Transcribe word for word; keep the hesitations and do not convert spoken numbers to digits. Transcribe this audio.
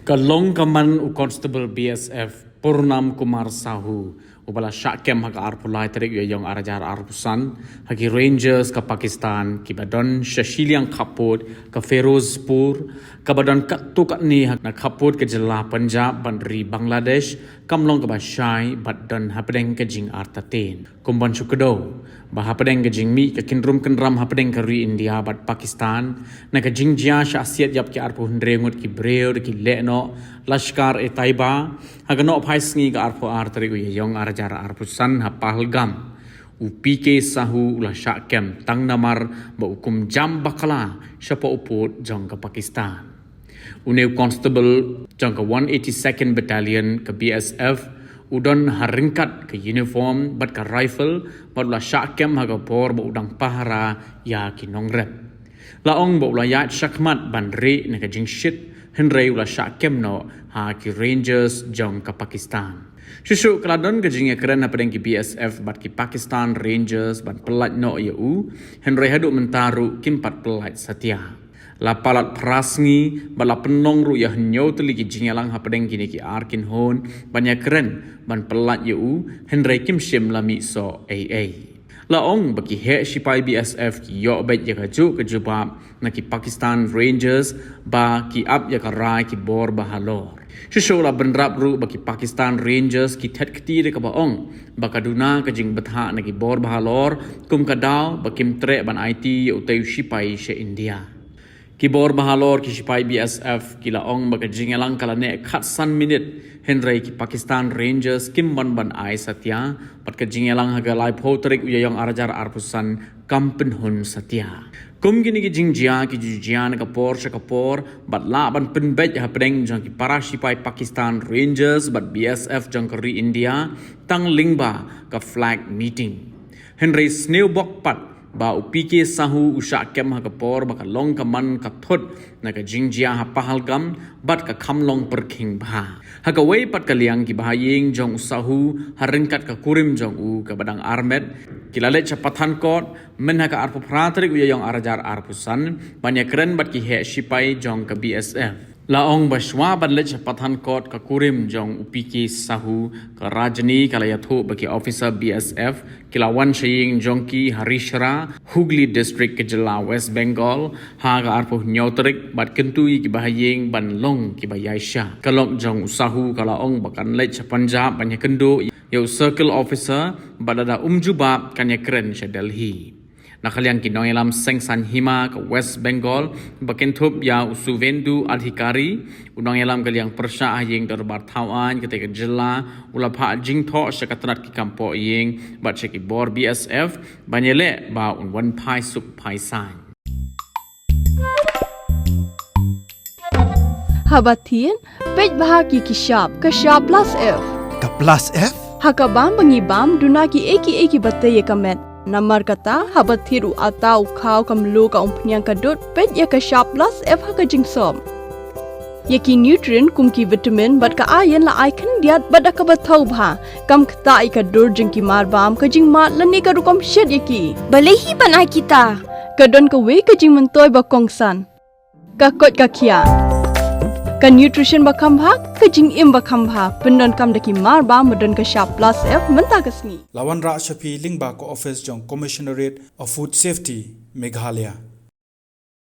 Ka long ka man u Constable B S F Purnam Kumar Sahu, uba la shah kem ha ka arphew lai tarik u Ïaïong arhajar arphew san ha ki Rangers ka Pakistan, kiba don sha shiliang khappud ka Ferozpur, kaba don katto katne ha na khappud ka jylla Punjab bad ri Bangladesh, kam long kaba shai bad don hapdeng ka jingartatien. Kum ban shu kdew ba hapdeng ka jingmih ka kynrum kynram hapdeng ka ri India bad Pakistan na ka jingjia shah siat ïap ki arphew hynriew ngut ki briew da ki lehnoh Lashkar-e-Taiba, ha ka nohphai sngi ka arphew ar tarik u Ïaïong arhajar arphew san ha Pahalgam, u P K Sahu u la shah kem tang namar ba u kum jam bakla shapoh u pud jong ka Pakistan. Une u constable jong ka one eighty-second Battalion ka B S F u don ha ryngkat ka uniform bad ka rifle, bad u la shah kem ha ka por ba u dang pahara ïa ki nongrep. La ong ba u la ïaid shakhmat ban rieh na ka jingshit, hynrei u la shah kem noh ha ki Rangers jong ka Pakistan. Shuh shuh ka la don ka jingïakren hapdeng ki B S F bad ki Pakistan Rangers ban pyllait noh ïa u, hynrei haduh mynta ruh kim pat pyllait satia. La palat phra sngi bad la pynlong ruh ïa hynñiew tylli ki jingïalang hapdeng kine ki ar kynhun ban ïakren ban pyllait ïa u, hynrei kim shym la mih soh ei ei. La ong ba ki heh shipai B S F ki ïoh beit ïa kajuh ka jubab na ki Pakistan Rangers ba ki ap ïa ka rai ki bor bahalor. Shuh shuh la bynrap ruh ba ki Pakistan Rangers ki thet kti da kaba ong ba ka duna ka jingbthah na ki bor bahalor kum ka daw ba kim treh ban aiti ïa utei u shipai sha India. Ki bor bahalor ki shipai B S F ki la ong ba ka jingïalang ka la neh khatsan minit, hynrei ki Pakistan Rangers kim wan ban ai satia, bad ka jingïalang ha ka laiphew tarik u Ïaïong arhajar arphew san kam pynhun satia. Kum kine ki jingjia ki ju jia na ka por sha ka por bad lah ban pynbeit hapdeng jong ki para shipai Pakistan Rangers bad B S F jong ka ri India tang lyngba ka flag meeting. Hynrei sniew bok pat ba u P K Sahu u shah kem ha ka por ba ka long ka man ka thut na ka jingjia ha Pahalgam bad ka kham long pyrkhing bha. Ha kawei pat ka liang ki bahaïing jong u Sahu ha ryngkat ka kurim jong u kaba dang armet ki la leit sha Pathankot mynha ka arphew phra tarik u Ïaïong arhajar arphew san ban ïakren bad ki heh shipai jong ka B S F. La ong ba shwa ban leit sha Pathankot ka kurim jong u P K Sahu, ka Rajni ka la ïathuh ba ki officer B S F ki la wan sha ïing jong ki ha Rishra, Hooghly District ka jylla West Bengal ha ka arphew hynñiew tarik bad kyntu ïa ki bahaïing ban long kiba ïaishah. Ka lok jong u Sahu ka la ong ba kan leit sha Punjab ban ïakynduh ïa u circle officer bad lada um jubab kan ïakren sha Delhi. Na ka liang ki nongïalam seng saiñ hima ka West Bengal ba kynthup ïa u Suvendu Adhikari, u nongïalam ka liang pyrshah ha ïing dorbar thaw aiñ katei ka jylla u la phah jingthoh sha ka tnat ki kam pohïing bad sha ki bor B S F ban ïaleh ba un wan phai suk phai saiñ. Haba thied, peit bha ki ki shap, ka shap plus F. Ka plus F? Ha ka bam ba ngi bam, duna ki ei ki ei kiba tei ïa ka met. Namar kata, haba thied u atta, u khaw, ka mluh, ka umphniang, ka dud, peit ïa ka shap plus F ha ka jingsop. Ïa ki nutrient kum ki vitamin bad ka iron la ai khyndiat bad da kaba thaw bha. Kam ktah ïa ka dur jong ki marbam, ka jingmad lane ka rukom shet ïa ki. Balei hi ban ai kita? Ka don kawei ka jingmyntoi ba kongsan. Ka koit ka khiah. Ka nutrition ba kham bha, ka jingim ba kham bha. Pyndonkam da ki marbam ba don ka shap plus F mynta ka sngi. La wanrah sha phi lyngba ka office jong Commissionerate of Food Safety, Meghalaya.